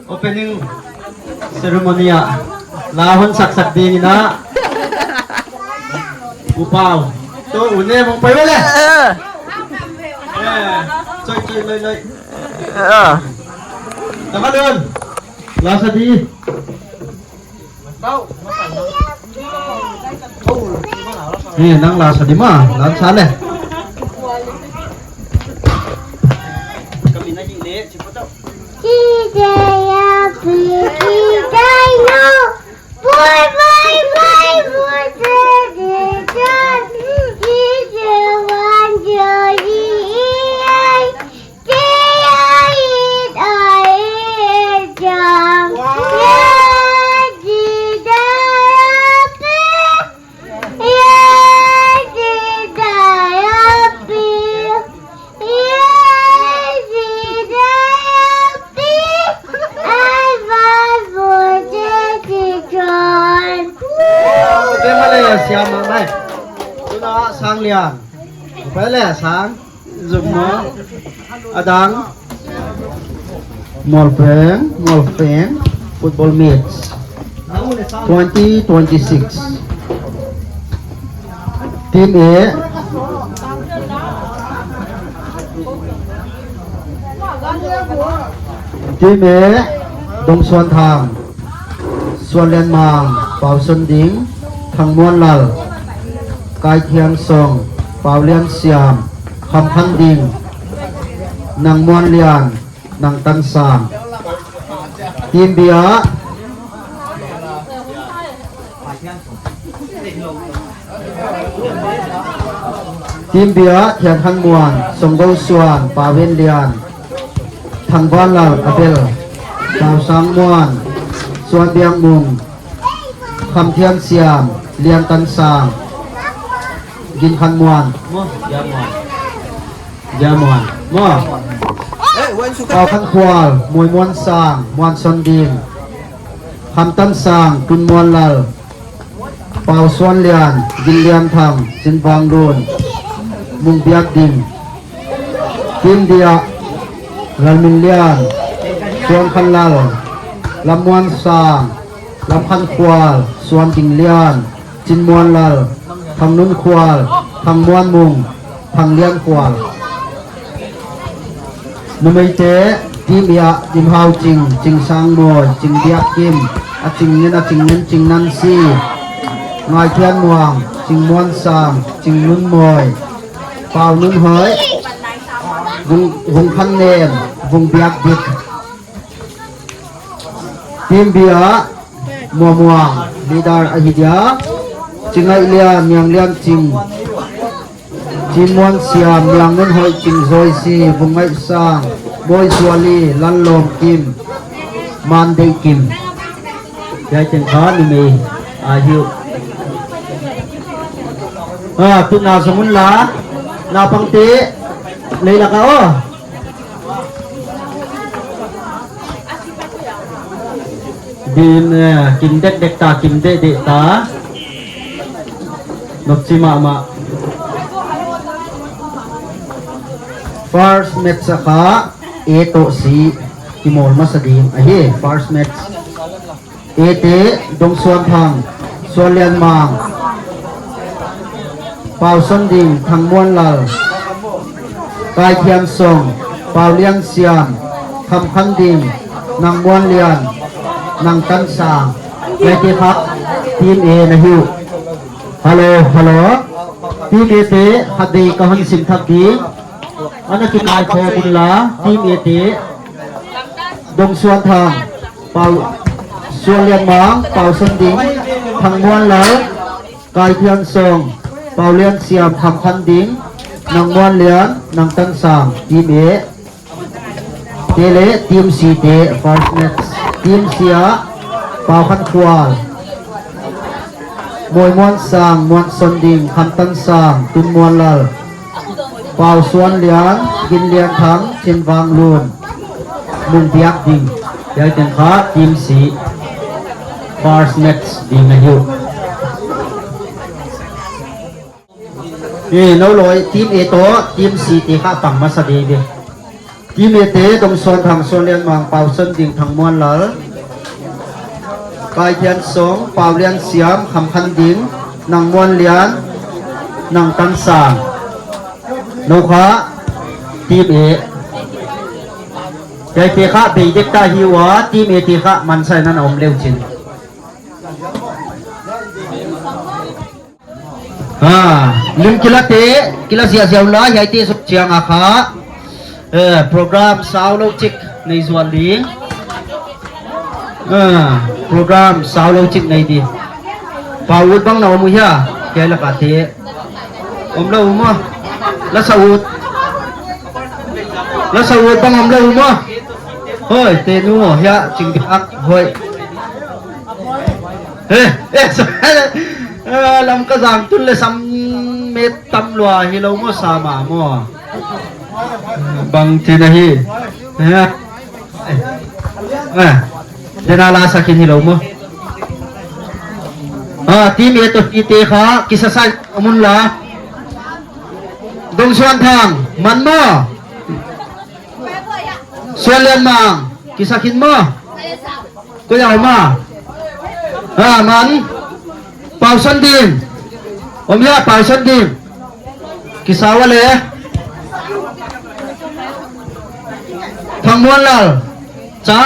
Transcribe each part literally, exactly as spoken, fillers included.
Opening ceremony ah la hon saksak ding in ah, U Pau, to U Ne mong pai ve le. Eh, choi choi loi loi. Tama lun. La sa di. Eh, nang la sa di ma, lan sa le. Siam mah nai. Tuna Sang Lian. Pai le Sang. Zum maw? A dang. Mualpeng, Mualpeng football match twenty twenty-six. Team A. Team A, Dong Suan Thang, Suan Lian Mang, Pau Son Ding, Thang Muan Lal, Kai Thian Song, Pau Lian Siam, Kham Khan Ding, Nang Muan Lian, Nang Tan Sang. Team B ah, Team B ah, Thian Khan Muan, Song Go Suan, Pau Ven Lian, Thang Van Lal, Abel, Pau Sang Muan, Suan Biang Mung, Kham Thian Siam, Lian Tan Sang, Gin Khan Muan, Muan, Dia Muan, Dia Muan, Muan, Pau Khan Khual, Muai Muan Sang, Muan Son Ding, Kham Tan Sang, Tun Muan Lal, Pau Suan Lian, Gin Lian Thang, Cin Vang Lun, Mung Biak Ding. Team D ah, Lal Min Lian, Suan Khan Lal, Lam Muan Sang, Lam Khan Khual, Suan Ding Lian, Cin Muan Lal, Thang Nun Khual, Thang Muan Mung, Thang Lian Khual. Numeite, Team A ah, Dim Hau Cing, Cing Sang Mawi, Cing Biak Kim, A Cing Nen, A Cing Nen, Cing Nan Si, Ngai Thian Muang, Cing Muan Sang, Cing Nun Mawi, Pau Nun Hawi, Vung, Vung Khan Nem, Vung Biak Dik. Team B ah, Muang Muang, leader ahi dia, Cing Ngai Lian, Niang Lian Cing, Cin Muan Siam, Niang Nun Hawi Cing, Zawi Si, Vung Ngai Sang, Mawi Suali, Lal Lawm Kim, Man Dei Kim. Tua ciang kha numei a hi uh. Ah, tuna zong un la, naupangte, lei lak ah aw. Din, eh, kim dekdek ta, kim dehdeh ta. Nopci mahmah. First match ah kha A tawh C kimawl masa ding ahi. First match. A te, Dong Suan Thang, Suan Lian Mang, Pau Son Ding, Thang Muan Lal, Kai Thian Song, Pau Lian Siam, Kham Khan Ding, Nang Muan Lian, Nang Tan Sang. Tua te kha Team A na hi uh. Hello, hello. Team A te, khat vei ka hong sim thak ding. A na kikaikhawm un la, Team A te, Dong Suan Thang, Pau, Suan Lian Mang, Pau Son Ding, Thang Muan Lal, Kai Thian Song, Pau Lian Siam, Kham Khan Ding, Nang Muan Lian, Nang Tan Sang, Team A te le Team C te, first match. Team C ah, Pau Khan Khual, Mawi Muan Sang, Muan Son Ding, Kham Tan Sang, Tun Muan Lal, Pau Suan Lian, Gin Lian Thang, Cin Vang Lun, Mung Biak Ding. Tua ciang kha Team C first match ding na hi uh. Eh, no lawi, Team A tawh Team C te kha pang masa ding hi. Team A te, Dong Suan Thang, Suan Lian Mang, Pau Son Ding, Thang Muan Lal, Kai Thian Song, Pau Lian Siam, Kham Khan Ding, Nang Muan Lian, Nang Tan Sang. No kha, Team A. Hiaite kha bei dek ta hi ua, Team A te kha man sa in a om leu cin. Ha, lim kila te, kila ziahziah un la, hiaite suk ciang a kha, eh, program sau lo cik nei zual ding. Ah, program sau lo cik nei ding. Pau ut bang na om uh hia, hiai lak a te. Om lo uh maw. Lasa ut. Lasa ut bang om lo uh maw. Hoi, te nu maw, hia, cing biak, hoi. Eh, eh, eh, lam ka zang tun le sam met tam lua hi lo maw, sa ma maw. Bang ci na hi. Eh, eh, eh, dena la sa khin hi lo maw. Ah, team A to C te kha, kisa sa om un la. Dong Suan Thang, man maw. Suan Lian Mang, kisa khin maw. Koi a om a. Ha, man. Pau San Dim. Om hia, Pau San Dim. Kisa ua le. Thang Muan Lal. Ca.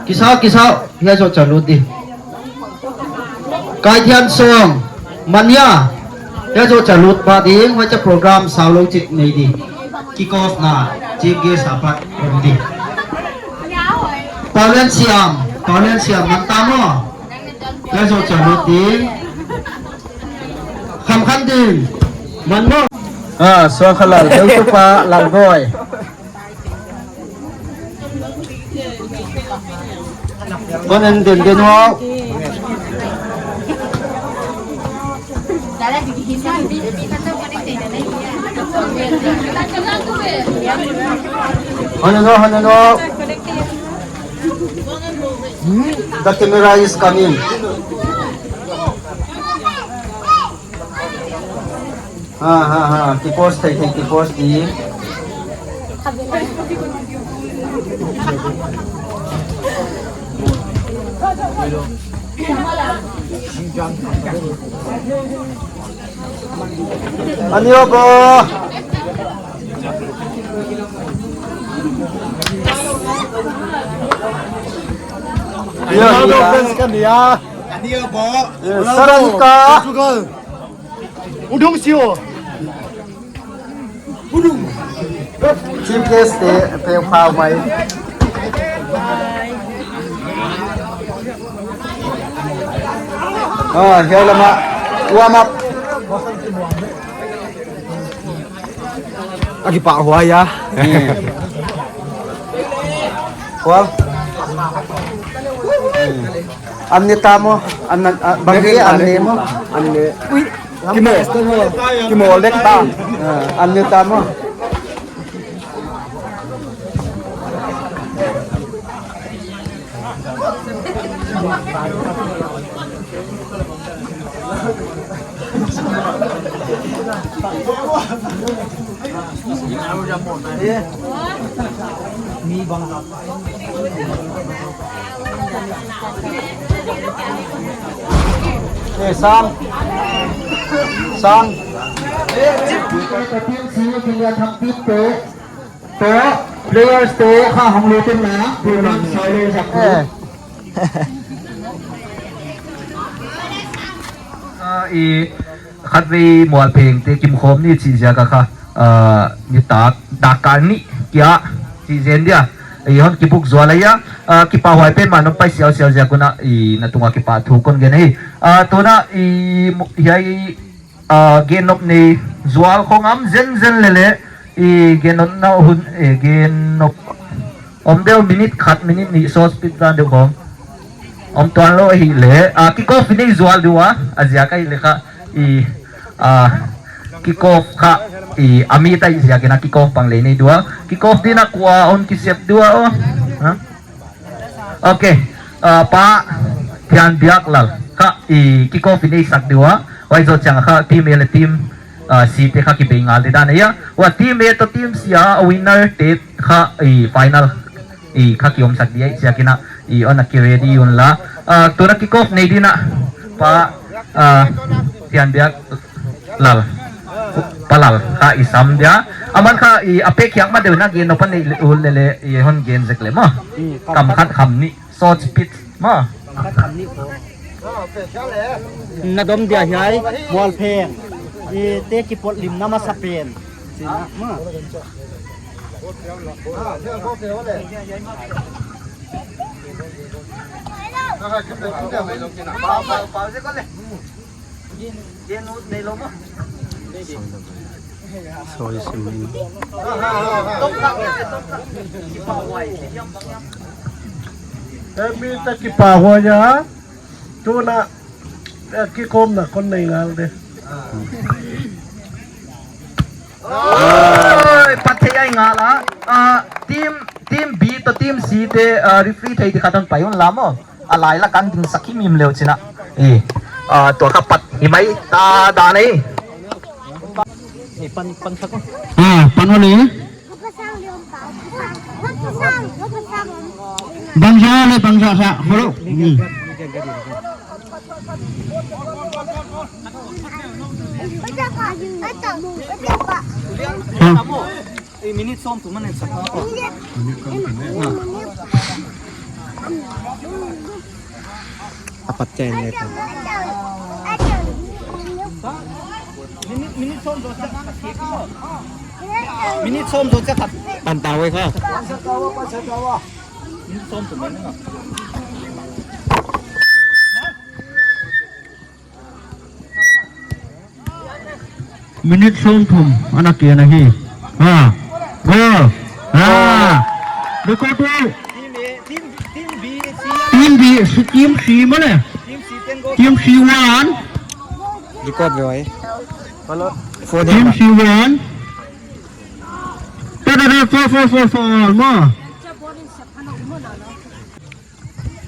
Kisa, kisa. Hia zo ca lut di. Kai Thian Song, man hia. Hia zo ca lut pah ding, huai ca program sau lo cik nei di. Kick off na, chief guest a pat om di. Pau Lian Siam, Pau Lian Siam, man ta maw. Hia zo ca lut ding. Kham Khan Ding, man maw. Ah, Suang Kha Lal, Deutupa, Lal Goi. Hon en den den uh. Hon en uh, hon en uh. The camera is coming. Ha, ha, ha. Kipost thei thei, kipost di. Ani o bo. Ronaldo fans kan dia. Ani o bo. Saranika. Portugal. Udung sio. Chief guest te peuphau mai. Ah, hiai lamah warm up. A kipahhuai a. Kual. An ne ta maw? An ne, a, bang hi an ne maw? An ne. Ui, kimawl. Kimawl dek ta. A, an ne ta maw? Eh, Sang. Sang. Players te kha hong lut in la, program sau lo sak. Eh. Ah, i khatvei mualpheng te kimkhawm ni cih ziak a kha, ah, nitak dakkal nih kia cih zen dia. I hon kibuk zual a ia, ah, kipahhuai pen mah nong pai siausiau ziak un a, i na tungah kipahthu kon gen hi. Ah, tuna i mu-, hiai, ah, gennop nei zual khong om zenzen lele, i gennopna hun, i gennop om deuh minute khat, minute nih, so speed dan deuh khong om tuan lo ahih leh, ah, kick off i nei zual deuh a, a ziak ahih leh kha, i, ah, kick off kha, i, a mi ta i ziak in a kick off bang lei nei deuh a, kick off ding a kua hon kisep deuh a, aw. Ha? Ok. Ah, Pa Thian Biak Lal kha i kick off i nei sak deuh a. Huai zoh ciang kha team A le team, ah, C te kha kibei ngal deuh dan a ia. Hua team A to team C a winner te kha i final i kha kiomsak dih ahih ciangin ah i hon a ki ready un la. Ah, tuna kick off nei dingin ah pa, ah, Thianbiak Lal, Pa Lal kha i sam dia. Aman kha i a pek khiak ma deuh na gen nop a neih uh leh leh i hon gen zek leh maw. Kam khat kham nih. Short speech maw. Na dom dia hiai mualpheng i te kipot limna masa pen. Cina maw. Sorry, sorry. Hemi ta kipahhuai a, tuna, eh, kikhopna kon nei ngal de. Oi, pat thei ai ngal a. Ah, team, team B to team C te, ah, referee thei ding khat hong pai un la maw. A lai lak ah dingsak himhim leu cin ah. I, ah, tua kha pat hi mai ta dan ei. Pan, pan sak. Ah, pan uli. Bangza le bangza sa, holo. Hmm. Ei, minute sawm tum man en sak. A pat cai ne ta. Minute, minute sawm zo cak. Minute sawm zo cak. Pan ta wei kha. Minute sawm tum man. Minute sawmthum a na kian ahi. Ha. Goal. Ha. Record tu. Team B, team, team B, team B, si-, team C mah le. Team C one. Record ve wai. Team C one. Ta, ta, ta, four, four, four, four, mah.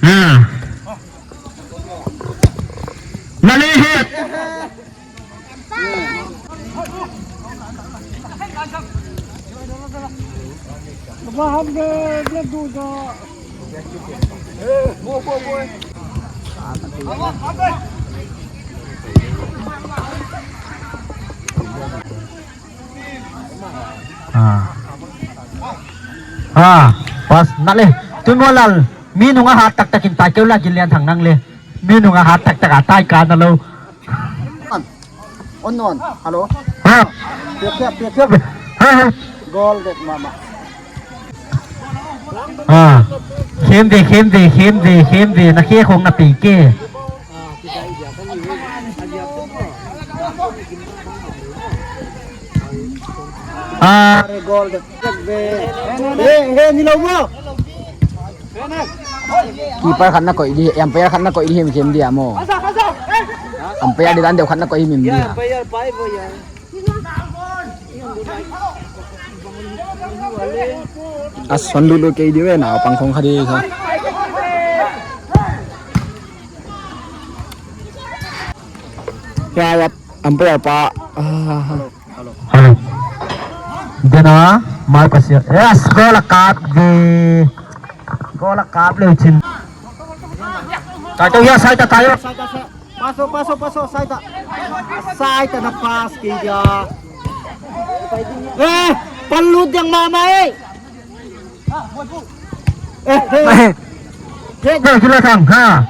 Ha. Mali hit. Ah. Ah, pas, nak leh. Tun Mualal, mi nung a hat taktakin tai keu la Gin Lian Thang nang leh. Mi nung a hat taktak a tai ka na lo. On, on. Hello. Ha. Piak, piak, piak, piak. Ha, ha. Goal dek mama. Ah. Khem ve, khem ve, khem ve, khem ve. Na khe khong na pe ke. Ah. Goal de. He, he, ni lo mo. Keeper khat na koih di, umpire khat na koih di him khem dia mo. Umpire di dan deuh khat na koih him him dia. A son lulu kei di ve, naupang khong kha di kha. Ya, ya, umpire pa. Ah. Hello. Dena, mai pasia. Yes, goal a kap di. Goal a kap leu cin. Taito ya, sai ta, taito. Paso, paso, paso, sai ta. Sai ta na pas kei dia. Eh, palut yang mama eh. Eh, eh. Eh, kila sang, ha.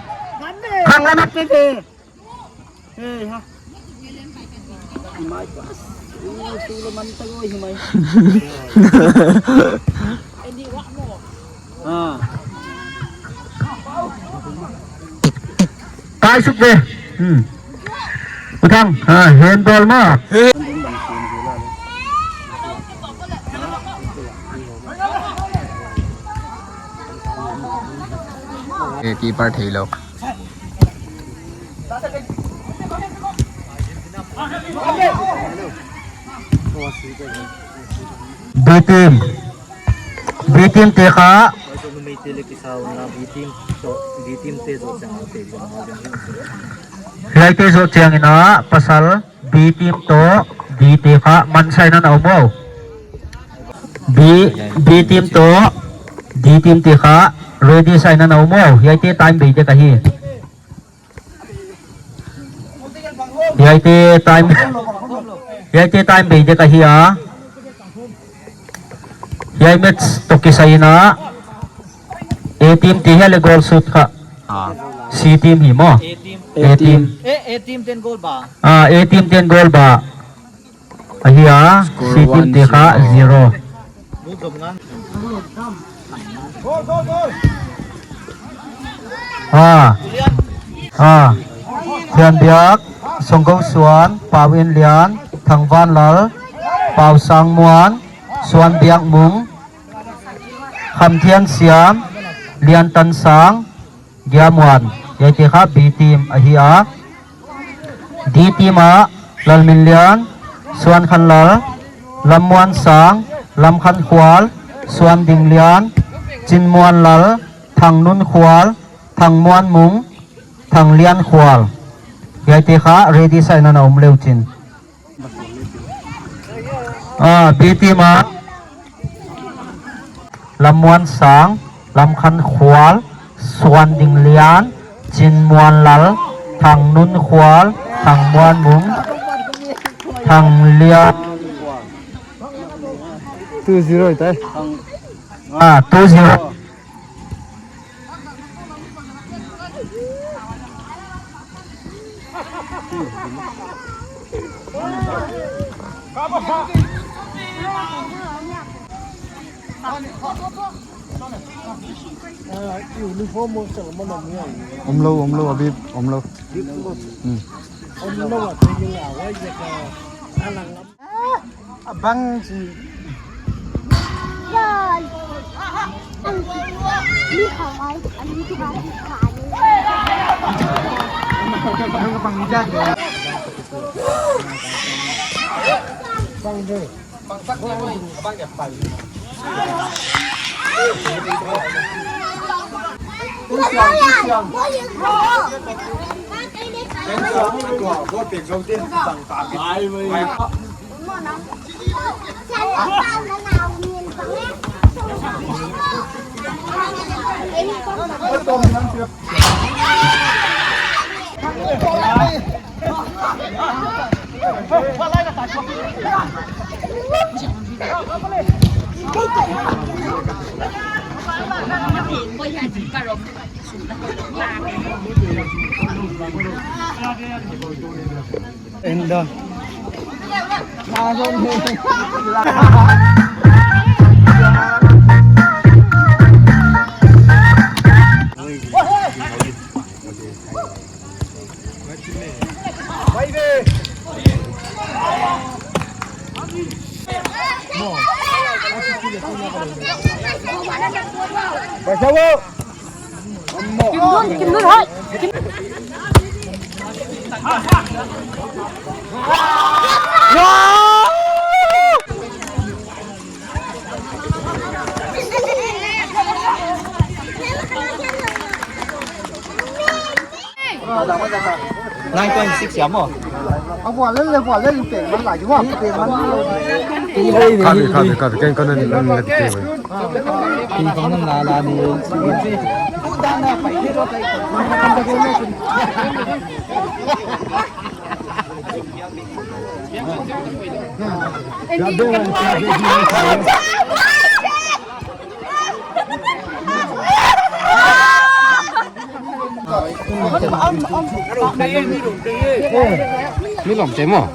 Kang lamat. Eh, ha. Himai pas. Himai sulu mantang oi himai. Ah. Kai suk ve. Hmm. Utang. Ha, handball ma. Eh, keeper thei lo. B team. B team te kha. Hiaite zawh ciangin ah pasal B team tawh D te kha mansaina na om uh. B, B team tawh D team tih kha ready sa in a na om aw. Hiaite time bei dek ahi. Hiaite time, hiaite time bei dek ahi a. Hiai match tawh kisai in a A team tih hiah le goal shoot kha. Ah. C team hi maw? A team. A team. Eh, A team ten goal ba? Ah, A team ten goal ba. Ahi a, C team tih kha zero. Ah. Ah. Thian Biak, Song Go Suan, Pau In Lian, Thang Van Lal, Pau Sang Muan, Suan Biak Mung, Kham Thian Siam, Lian Tan Sang, Gia Muan, hiaite kha B team ahi a. D team ah Lal Min Lian, Suan Khan Lal, Lam Muan Sang, Lam Khan Khual, Suan Ding Lian, Cin Muan Lal, Thang Nun Khual, Thang Muan Mung, Thang Lian Khual. Hiaite kha ready sa in a na om leu cin. Ah, B team ah Lam Muan Sang, Lam Khan Khual, Suan Ding Lian, Cin Muan Lal, Thang Nun Khual, Thang Muan Mung, Thang Lian. Two zero i tai. Ah, two zero. Om lo, om lo, a bip om lo. Hmm. A bang si. Nine point six ya maw. A vua lel le vua lel in peng man lai, vua peng man lai. Khabi, khabi, khabi, ken kan nan nan le ke. Ping pong nan la la ni. Mi lom te maw?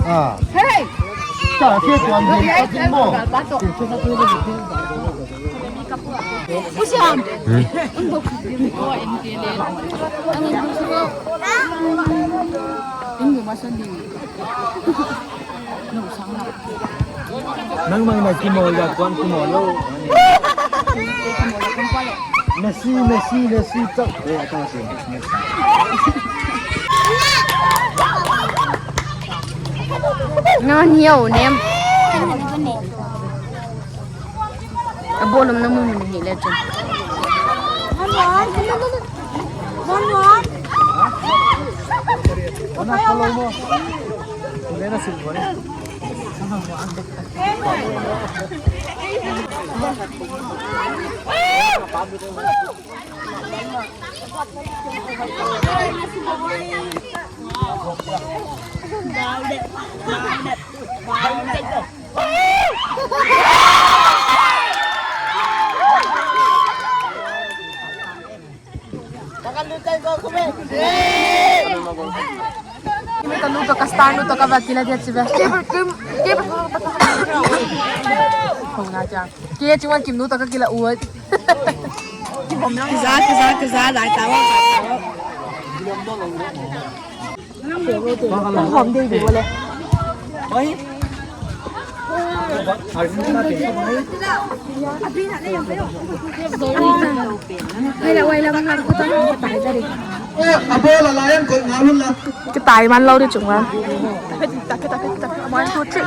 Nang mang na kimawl ya, kuan kimawl lo. Messi, Messi, Messi, tak. Ngan hiau nem. A bawlum na mun mun hi le cun. Ka nu tawh ka star nu tawh ka va kila dia ci ve. Kong na cia. Kei ci wan kim nu tawh ka kila ut. Kiza, kiza, kiza, lai ta wa. Hom dei dei wa le. Kitai man lo di cung wan. One, two, three.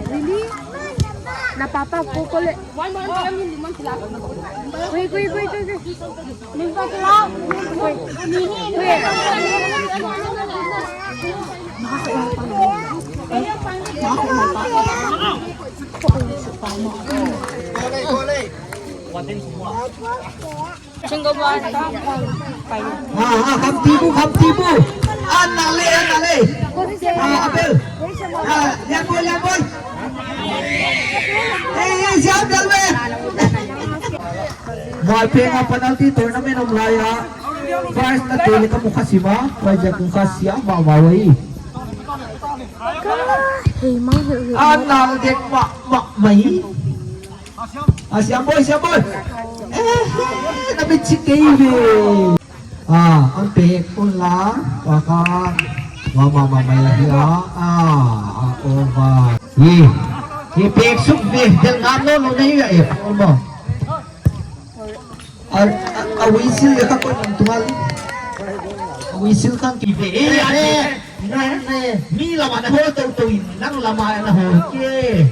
Lili, na papa ko ko le. Gui, gui, gui, gui, gui. Gui, gui. Ha, ha, kham ti bu, kham ti bu. An na le, an na le. Ha, Abel. Ha, lian boy, lian boy. Ei, ei, siam dal ve. Mual peng a penalty tournament om lai a. First na te le ka mu kha sim a. First ya ku kha sia, ma ma wei. Hei, mang hil hil. An na dek ma, ma, mai. A siam boy, siam boy. Eh, na bit cik kei ve. Ah, an pek un la. Wa kha. Wa ma ma mai hi a. Ah, a over. Hi. Hi pek suk ve. Del ngam lo lo nei ve. Eh, over. A, a, a whistle le kha ko nang tual. A whistle kang ki ve. Eh, eh. Nang ne, mi lamah na hawl toto in, nang lamah na hawl kei.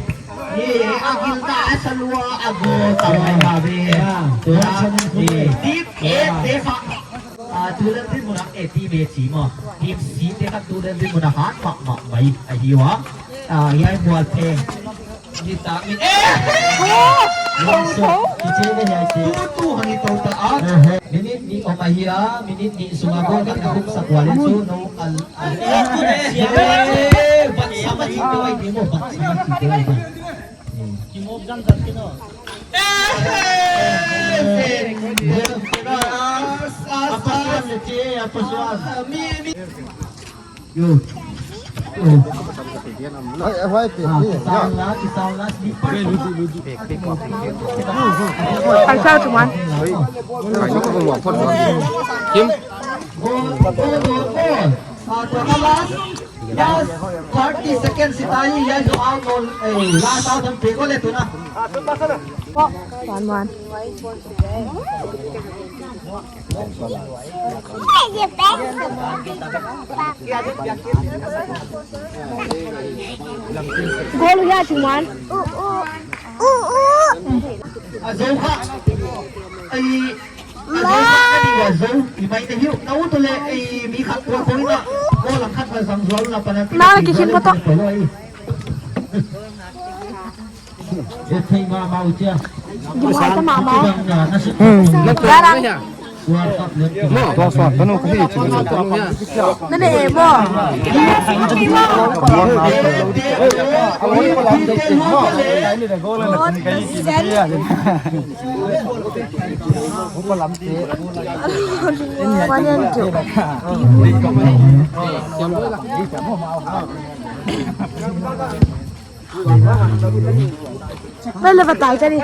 Ni, a gilna a salua a gawl ta mai ta ve. Tua, ni, tip, eh, te kha. Ah, tu lem din mun ah, eh, ti be ci maw. Tip si te kha tu lem din mun ah hat mahmah mai ahi ua. Ah, hiai mual peng. Ni ta, mi, eh! Lungsu, kici ve hiai te. Tu, tu, hang i to ta a. Minute nih om ahi a, minute nih sungah goal khat na huksak ua leh cu no, al, al. Eh, bat sama ci te wai ni mo, bat sama ci te wai ni. Kimop dan dan kino. Eh, apa suan le ci, apa suan. Mi, mi. Yo. Yo. Hai, hai, hai, hai. Ah, kisaun la, kisaun la, slipper. Ai, sao tu man. Kim. Go, go, go, go. Ah, tua kha last, last thirty seconds hi ta hi, hiai tawh out ball, eh, last out an pe ko le tuna. One, one. Goal uh hiah ci muan. A zo kha. Ai, a zo kha ka ding uh a zo. I mai te hiu. Na ut uh le, ai, mi khat tua khoi na. Goal lang khat na zang zual na penalty. Na le kikhin pa tawh. Dim huai ta mahmah. Hmm. Na ne e maw? Bai le va tai ka ni.